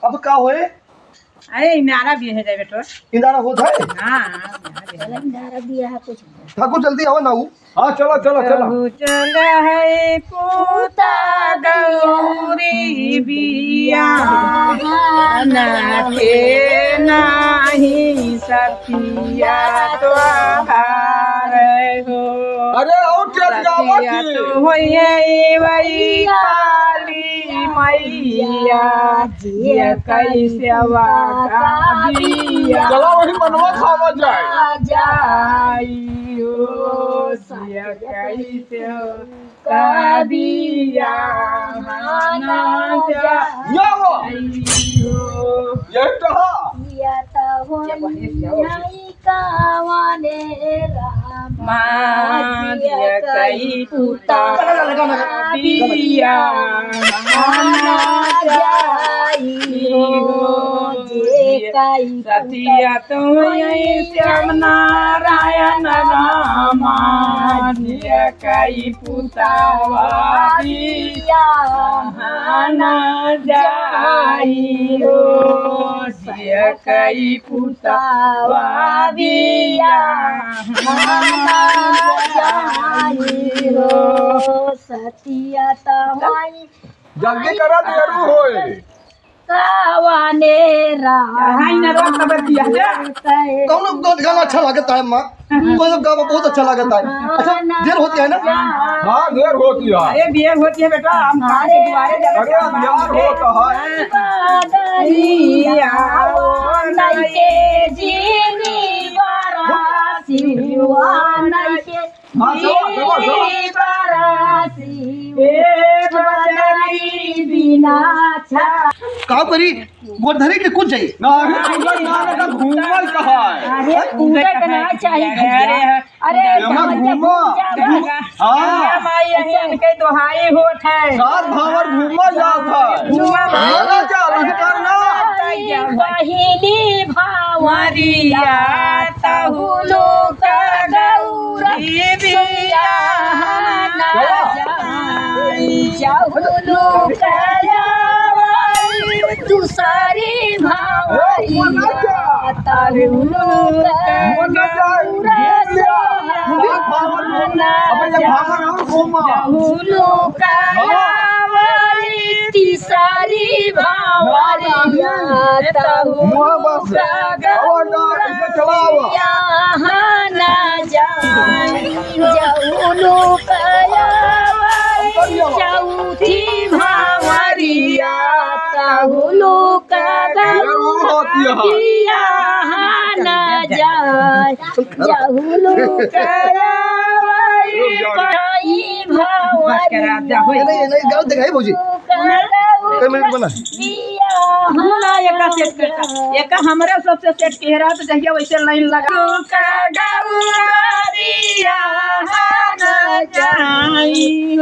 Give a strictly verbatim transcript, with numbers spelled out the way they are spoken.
अब का होए? अरे, इनारा बियाह है जाए बेटो। इनारा होत है? हाँ, हाँ, इनारा बियाह है। ठाकुर, जल्दी आवा ना ऊ। हाँ, चलो, चलो, चलो। कहूँ चल है पूता गौरी बियाह, ना के नाही सखिया तोहार हो। अरे, और क्या गावा सखिया की? तो होइए वही काली मैया, जिया कई सेवा का बिया। चला वही मनवा खावा जाए। जाई हो, जिया कई सेवा का बिया, ना जाई हो। यही तो है। या तो होई नहीं कावने रामा, जिया कई पूता बिया, ना जाई हो, जे कई सतिया तो यही श्याम नारायण रामा, जिया कई पुतावा बिया, ना जाई हो, जिया कई पुतावा बिया, ना जाई हो, सतिया तो होई। जल्दी करा, देरू होई। कावने राम हाय ना रोक तब दिया जा। कौनो गाना अच्छा लागत है माँ? कोई सब गावा बहुत अच्छा लागत है। अच्छा, देर होती है ना? हाँ, देर होती है। अरे, देर होती है बेटा, हम काम से दुआरे जाते हैं। अरे, देर होता है। बादलिया वो नहीं के जीनी बरा सिवा नहीं के हाँ, चलो, चलो, चलो। बरासी एक बदरी बिना छा। का करी? गोर धरे के कुछ जाई। ना, अरे, पूजा ना, ना, ना, घूमल कहा है। अरे, पूजा के ना चाहिए भैया। अरे, अरे, एमा घूमा। हाँ। माई, यही इनके दोहाई होत है। सात भावर घूमा जात है। घूमा। घूमा जा, लहकर ना। पहली भावरिया तहुलो का गौरा बिया ना जाई, जहुलो का दूसरी भावरिया तहुलो का गौरा बिया ना जहुलो का तीसरी भावरिया तहु हुआ बस। का आवाज ना, इसे चलाओ। गौरिया ना जाए, जहुलो कयावई चौथी भावरिया, तहुलो का ये और होती है। गौरिया ना जाए। जहुलो करावई पाई भावरी। ये नहीं, ये नहीं, गाओ, दिखाई भौजी। कई मिनट बना। ना, एका सेट करता। एका हमरा सबसे सेट के रहा, तो जहिया वैसे लाइन लगा। का गौरिया ना जाई।